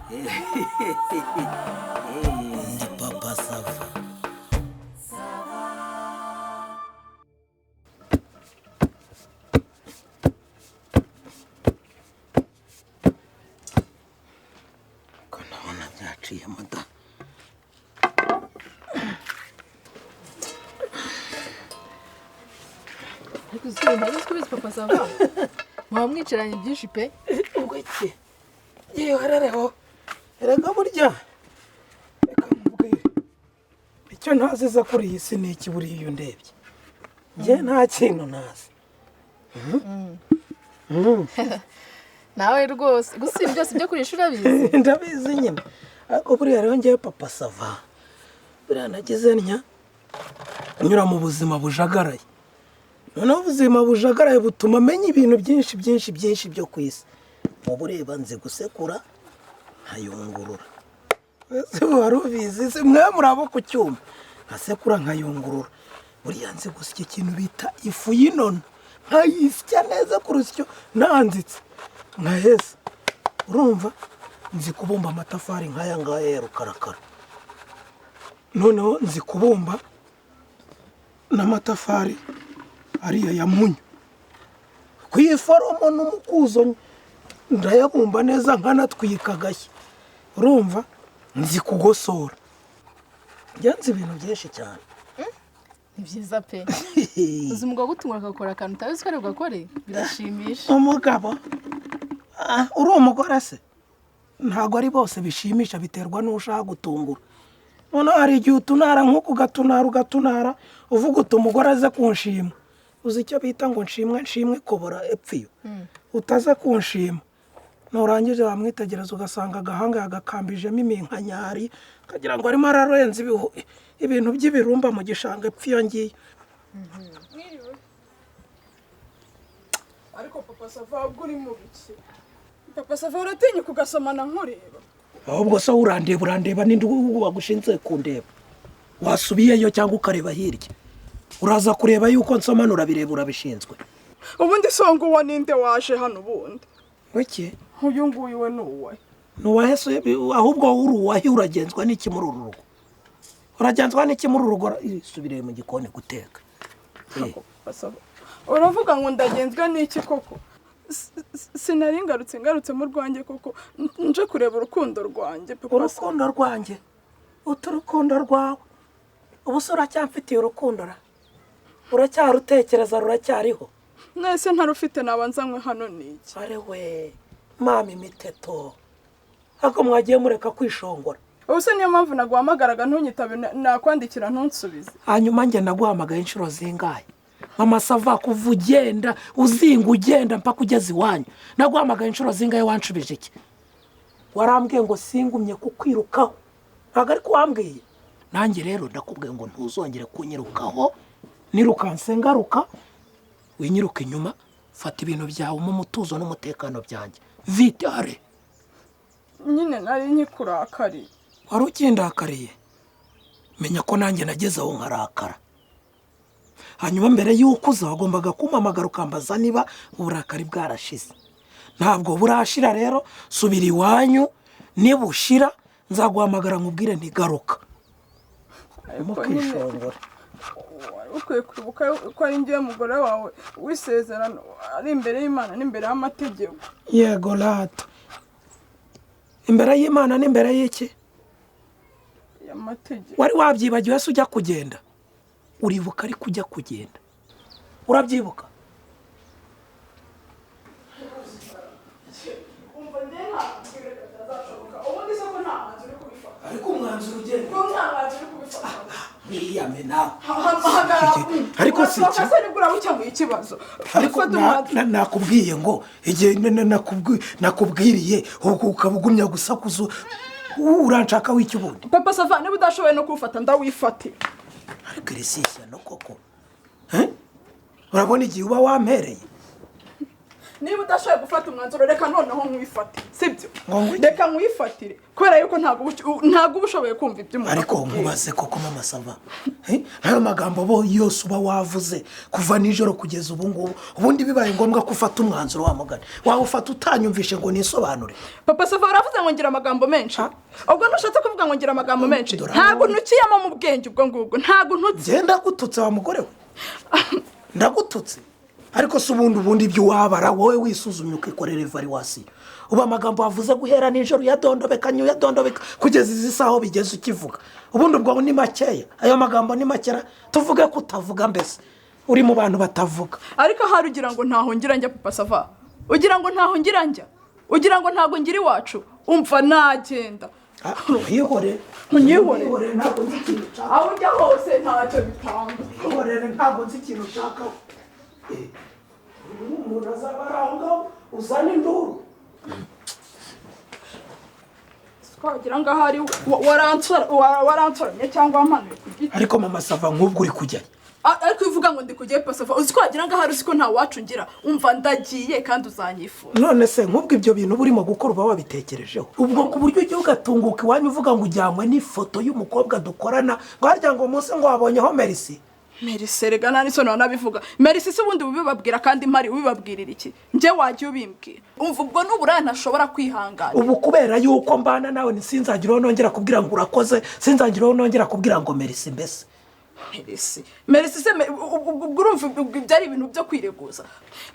Ndi Papa Sava. Ko ndabona byaciyemo da. Ariko uzi ko ibintu ntabizi kubizi Papa Sava. Muba mwicaranye byinshi pe. Ubwo iki? Yihorereho. Erega burya reka nkubwire. Icyo ntaziza kuri iyi si ni iki buriya iyo ndebye? Njye nta kintu ntazi. Nawe rwose gusa ibi byose byo kurisha urabizi. Ndabizi nyine. Ariko buriya rero njyewe Papa Sava, buriya nagize ntya nyura mu buzima bujagaraye. Noneho ubuzima bujagaraye butuma menya ibintu byinshi byinshi byinshi byo ku isi. Ubu ureba nzi gusekura nkayungurura. Ese wari ubizi se? Mwe muri abo ku cyuma, nkasekura nkayungurura. Buriya nzi gusya ikintu bita ifu y'inono, nkayisya neza ku rusyo nanzitse nkaheza. Urumva nzi kubumba amatafari nk'aya ngaya ya rukarakara. Noneho nzi kubumba n'amatafari ariya ya munyu. Ku iforomo n'umukuzo ndayabumba neza nkanatwika agashya. Urumva nzi kugosora. Njya nzi ibintu byinshi cyane. Ni byiza pe. Uzi umugabo agutungura agakora akantu utabizi ko ari bugakore, birashimisha. Umugabo? Ah, uri umugore se? Ntabwo ari bose bishimisha, biterwa n'ushaka gutungura. Noneho hari igihe utunara nk'uku ugatunara ugatunara uvuga uti umugore aze kunshima. Uzi icyo bita ngo nshimwe nshimwe kobora epfiyo. Utaze kunshima. Nurangije wamwitegereza ugasanga agahanga yagakambijemo iminkanyari, ukagira ngo arimo ararenza ibintu by'ibirumba mu gishanga epfo iyo ngiyo. Ariko Papa Sava ubwo uri mu biki? Papa Sava uratinyuka ugasomana nkureba? Ahubwo se urandeba urandeba ninde wagushinze kundeba? Wasubiyeyo cyangwa ukareba hirya? Uraza kureba yuko nsomana urabireba urabishinzwe. Ubundi so nguwo ninde waje hano ubundi? Wiki? Uyu nguyu we ni uwahe? Ni uwahe se? Ahubwo wowe uri uwahe, uragenzwa n'iki muri uru rugo? Uragenzwa n'iki muri uru rugo? Isubire mu gikoni guteka. Uravuga ngo ndagenzwa n'iki koko? Sinari ngarutse ngarutse mu rwanjye koko, nje kureba urukundo rwanjye Papa Sava. Urukundo rwanjye? Utu rukundo rwawe? Ubu se uracyamfitiye urukundo ra? Uracyarutekereza ruracyariho? Mwese ntarufite naba nzanywe hano n'iki? Are we, mama imiteto. Ariko mwagiye mureka kwishongora. Ubu se niyo mpamvu naguhamagaraga ntunyitabe, nakwandikira ntunsubize. Hanyuma njye naguhamagaye inshuro zingahe? Mama Sava kuva ugenda uzinga ugenda mpaka ugeze iwanyu. Naguhamagaye inshuro zingahe wanshubije iki? Warambwiye ngo singumye kukwirukaho. Ntabwo ariko wambwiye. Nanjye rero ndakubwiye ngo ntuzongere kunyirukaho. Nirukanse ngaruka, winyiruka inyuma, fata ibintu byawe mu mutuzo n'umutekano byanjye. Vite are. Nyine nari nkikurakariye. Wari ukindakariye? Menya ko nanjye nageze aho nkarakara. Hanyuma mbere y'uko uza wagombaga kumpamagara ukambaza niba uburakari bwarashize. Ntabwo burashira rero, subira iwanyu, nibushira nzaguhamagara nkubwire ntigaruka. Mukishongora. Wari ukwiye kwibuka ko ari njyewe mugore wawe w'isezerano, ari imbere y'Imana n'imbere y'amategeko. Yego rata. Imbere y'Imana n'imbere y'iki? Y'amategeko. Wari wabyibagiwe se ujya kugenda? Uribuka ariko ujya kugenda. Urabyibuka? Umva njye ntabwo bitazashoboka. Ubundi se ko nta mwanzuro uri kubifata? Ariko umwanzuro ugenda. Ko nta mwanzuro uri kubifata? Mwiyame nawe. Hamagara. Ariko si iki. Se nibwo urabukemuye ikibazo. Ariko nakubwiye ngo igihe nakubwiriye ubwo ukaba ugumya gusakuza uranshaka w'iki ubundi? Papa Sava niba udashoboye no kuwufata ndawifatira. Ariko iri si ishyano koko. Urabona igihe uba wampereye? Niba udashoboye gufata umwanzuro, reka noneho nkwifate, sibyo? Ngo ngwiki? Reka nkwifatire, kubera yuko ntabwo uba ushoboye kumva ibyo umuntu Ariko akubwira. nkubaze koko, mama Sava, ayo magambo bo yose uba wavuze kuva nijoro kugeza ubu ngubu, ubundi bibaye ngombwa ko ufata umwanzuro wa mugani wawufata utanyumvishe ngo nisobanure? Papa Sava, uravuze ngo ngira amagambo menshi. Ubwo ntushatse kuvuga ngo ngira amagambo menshi? Dore Ntabwo ntukiyemo mu bwenge ubwo ngubwo, ntabwo ntutse. Njye ndagututse wa mugore we? Ndagututse? Ariko se ubundi ibyo wabara wowe wisuzumye ukikorera évaluation, ubu amagambo wavuze guhera nijoro uyadondobekanye, uyadondobeka kugeza izi saha aho bigeze ukivuga, ubundi ubwo ni makeya? Ayo magambo ni makeya? Tuvuge ko utavuga mbese, uri mu bantu batavuga? Ariko ahari ugira ngo ntaho ngira njya, Papa Sava? Ugira ngo ntaho ngira njya? Ugira ngo ntabwo ngira iwacu? Umva, nagenda. Ah, mwihore. Unyihore. Mwihore, ntabwo nzi ikintu ushaka. Aho ujya hose ntacyo bitanga. Mwihorere, ntabwo nzi ikintu ushakaho. Uyu umuntu azaba ari aho ngaho uzana induru. Twagira ngo ahari waransoromye cyangwa wampanuye ku giti. Ariko mama Sava, nk'ubwo uri kujyayo? Ariko iyo uvuga ngo ndi kujyayo, Papa Sava, uzi ko wagira ngo ahari uzi ko nta wacu ngira? Umva, ndagiye kandi uzanyifuza. None se nk'ubwo ibyo bintu uba urimo gukora uba wabitekerejeho? Ubwo ku buryo ugiye ugatunguka iwanyu uvuga ngo ujyanywe n'ifoto y'umukobwa dukorana, ngo harya ngo umunsi ngo wabonyeho merci? Merci rega, nta n'isoni wanabivuga. Merci se ubundi ubibabwira kandi mpari, ubibabwirira iki? Njye wajya ubimbwira. Umva, ubwo n'uburaya ntashobora kwihangana. Ubu kubera yuko mbana nawe, ntisinzagira uwo nongera kubwira ngo urakoze, sinzagira uwo nongera kubwira ngo merci mbese. Merci, merci se ubwo urumva ubwo ibyo ari ibintu byo kwireguza?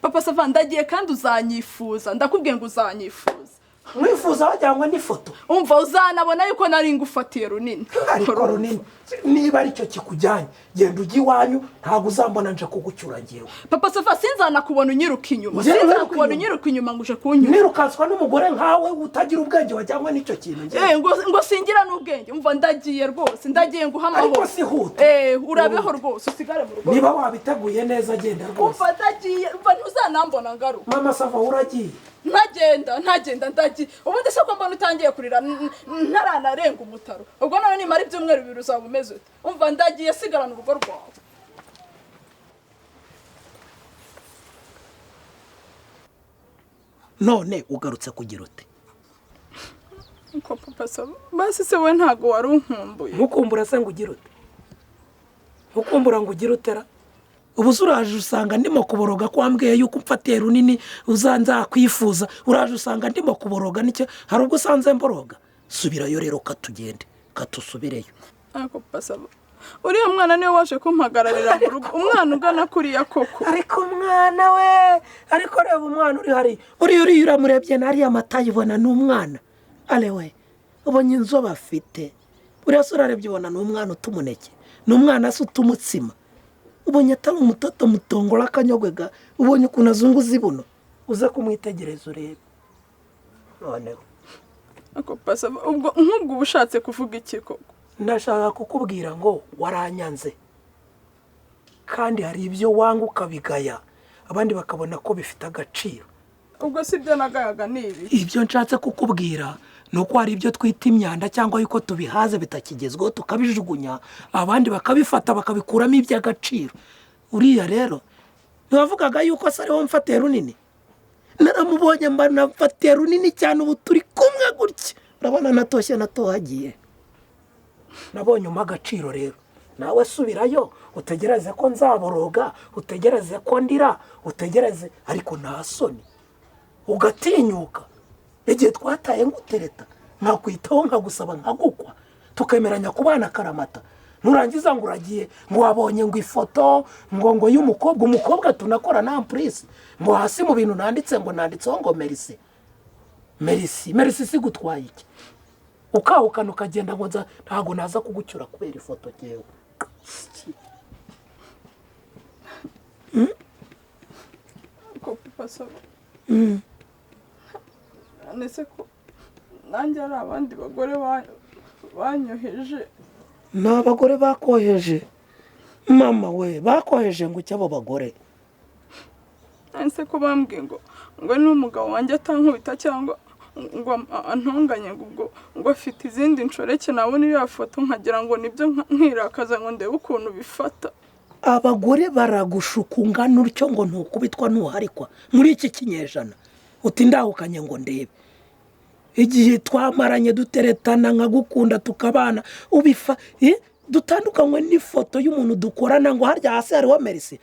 Papa Sava, ndagiye kandi uzanyifuza. Ndakubwiye ngo uzanyifuza. Mwifuza wajyanywe n'ifoto? Umva, uzanabona yuko nari ngufatiye runini. Ariko runini, niba aricyo kikujyanye, genda ujye iwanyu, ntabwo uzambona nje kugucyura ngewe. Papa Sava, sinzanakubona unyiruka inyuma. Njyewe Sinzanakubona nyiruka unyiruka inyuma ngo uje kunyura. Nirukanswa n'umugore nkawe utagira ubwenge wajyanywe n'icyo kintu ngewe? Eh, ngo singira n'ubwenge. Umva, ndagiye rwose, ndagiye nguha amahoro. Ariko si huta. Eh, urabeho rwose, usigare mu rugo. Niba wabiteguye neza, genda rwose. Umva, ndagiye. Umva, ntuzanambona ngaruka. Mama Sava, uragiye? Ntagenda, ntagenda, ndagiye. Ubundi se ko mbona utangiye kurira ntaranarenga umutaro, ubwo nawe nimara ibyumweru 2 uzaba umeze ute? Umva, ndagiye, sigarana urugo rwawe. None ugarutse kugira ute? Uko Papa Sava, basi se we ntabwo wari unkumbuye? Nkukumbura se ngo ugire ute? Nkukumbura ngo ugire utera? Ubu se uraje usanga ndimo kuboroga, ko wambwiye yuko umfatiye runini uzanzakwifuza, uraje usanga ndimo kuboroga? Nicyo hari ubwo usanze mboroga? Subirayo rero, katugende, katusubireyo. Ariko Papa Sava, uriya mwana niwe waje kumpagararira mu rugo, umwana ugana kuriya koko? Ariko umwana we, ariko reba umwana uri hari, uriya uriya uramurebye n'ariya mata ayibona, ni umwana arewe. Ubonye inzobe afite? Uriya se urarebye ubona ni umwana uta umuneke? Ni umwana se uta umutsima? Ubonye atari umutoto mutongora akanyogwega? Ubonye ukuntu azunguza ibuno? Uze kumwitegereza urebe noneho. Ariko Papa Sava, ubwo nk'ubwo uba ushatse kuvuga iki koko? Ndashaka kukubwira ngo waranyanze, kandi hari ibyo wanga ukabigaya, abandi bakabona ko bifite agaciro. Ubwo si ibyo nagayaga ni ibi? Ibyo nshatse kukubwira ni uko hari ibyo twita imyanda, cyangwa yuko tubihaze bitakigezweho tukabijugunya, abandi bakabifata bakabikuramo iby'agaciro. Uriya rero ntiwavugaga yuko se ariwo mfatiye runini? Naramubonye mba namfatiye runini cyane. Ubu turi kumwe gutya, urabona natoshye, natohagiye, nabonye umpa agaciro. Rero nawe subirayo, utegereze ko nzaboroga, utegereze ko ndira, utegereze. Ariko nta soni, ugatinyuka igihe twataye ngutereta, nkakwitaho, nkagusaba, nkagukwa, tukemeranya kubana akaramata, nurangiza ngo uragiye, ngo wabonye ngo ifoto ngo y'umukobwa, umukobwa tunakora na ampurisi, ngo hasi mu bintu nanditse ngo nanditseho ngo merci, merci, merci. Si gutwaye iki ukahukana ukagenda ngo nza? Ntabwo naza kugucyura kubera ifoto ngewe. Ko Papa Sava, none se ko nanjye ari abandi bagore banyoheje? Ni abagore bakoheje? Mama we, bakoheje ngo icyo abo bagore? None ko bambwiye ngo n'umugabo wanjye atankubita cyangwa ngo antonganye, ngo ubwo ngo afite izindi nshoreke, nabona iriya foto nkagira ngo nibyo, nkirakaza ngo ndebe ukuntu bifata. Abagore baragushuka ungana utyo ngo ntukubitwa ntuharikwa muri iki kinyejana, uti ndahukanye ngo ndebe igihe twamaranye duteretana nkagukunda tukabana, ubifa dutandukanywe n'ifoto y'umuntu dukorana ngo harya hasi hariho merisi.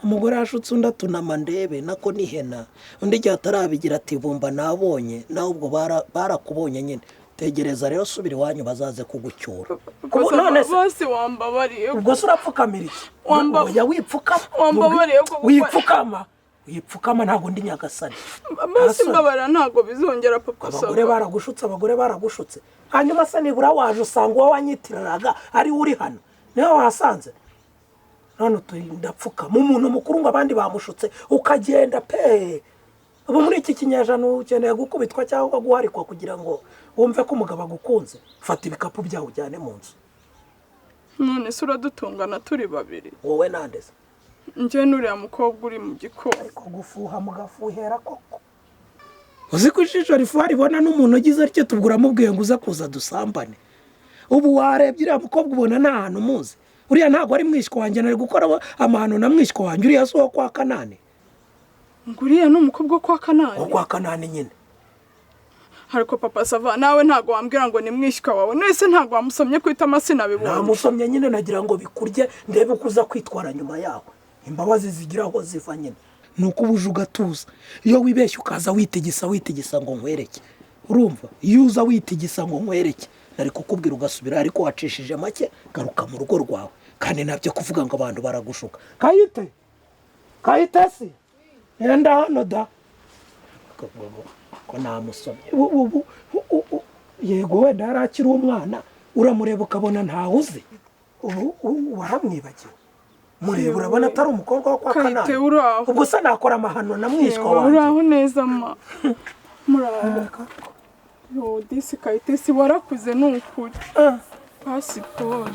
Umugore yashutse undi atunama ndebe nako nihena, undi igihe atarabigira ati bumba nabonye, nawe ubwo barakubonye nyine. Tegereza rero subira iwanyu bazaze kugucyura. None se wambabariye? Ubwo se urapfukamira iki? Oya wipfukama. Wambabariye ko wipfukama. Wipfukama ntabwo ndi nyagasani. Basi mbabara ntabwo bizongera papa Sava. Abagore baragushutse, abagore baragushutse. Hanyuma se nibura waje usanga uwo wanyitiriraga ari uri hano. Niwe wasanze. None ndapfukama umuntu mukuru ngo abandi bamushutse ukagenda pe. Ubu muri iki kinyejana ukeneye gukubitwa cyangwa guharikwa kugira ngo wumve ko umugabo agukunze. Fata ibikapu byawe ujyane mu nzu. None se uradutungana turi babiri? Wowe nandeze. Njye nuriya mukobwa uri mu gikoni. Ariko gufuha mugafuhera koko. Uzi ko ijisho rifuha ribona n'umuntu ugize atyo tubwira amubwiye ngo uze kuza dusambane. Ubu warebye uriya mukobwa ubona nta hantu umuzi. Uriya ntabwo ari mwishywa wanjye, nari gukora amahano na mwishywa wanjye, uriya si uwo kwa Kanani. Ngo uriya ni umukobwa kwa Kanani? Uwo kwa Kanani nyine. Ariko papa Sava nawe ntago wambwira ngo ni mwishywa wawe, nese ntago wamusomye kwita amasina bibonye. Namusomye nyine nagira ngo bikurye ndebe uko uza kwitwara nyuma yaho. Imbabazi zigira aho ziva nyine. Nuko ubuje ugatuza. Iyo wibeshye ukaza witigisa witigisa ngo nkwereke. Urumva? Iyo uza witigisa ngo nkwereke, nari kukubwira ugasubira, ariko wacishije make garuka mu rugo rwawe. Kandi nabyo kuvuga ngo abantu baragushuka. Kayite. Kayite si. Enda hano da. Ko namusomye. Yego wenda yari akiri umwana, uramureba ukabona ntawe uzi. Ubu waramwibagiwe. Mureba urabona atari umukobwa wo kwa Kanani. Ubwo se nakora amahano na mwishywa wanjye. Uraho neza ma. Muraho. Yo disi Kayitesi warakuze nukuri. Pasiporo.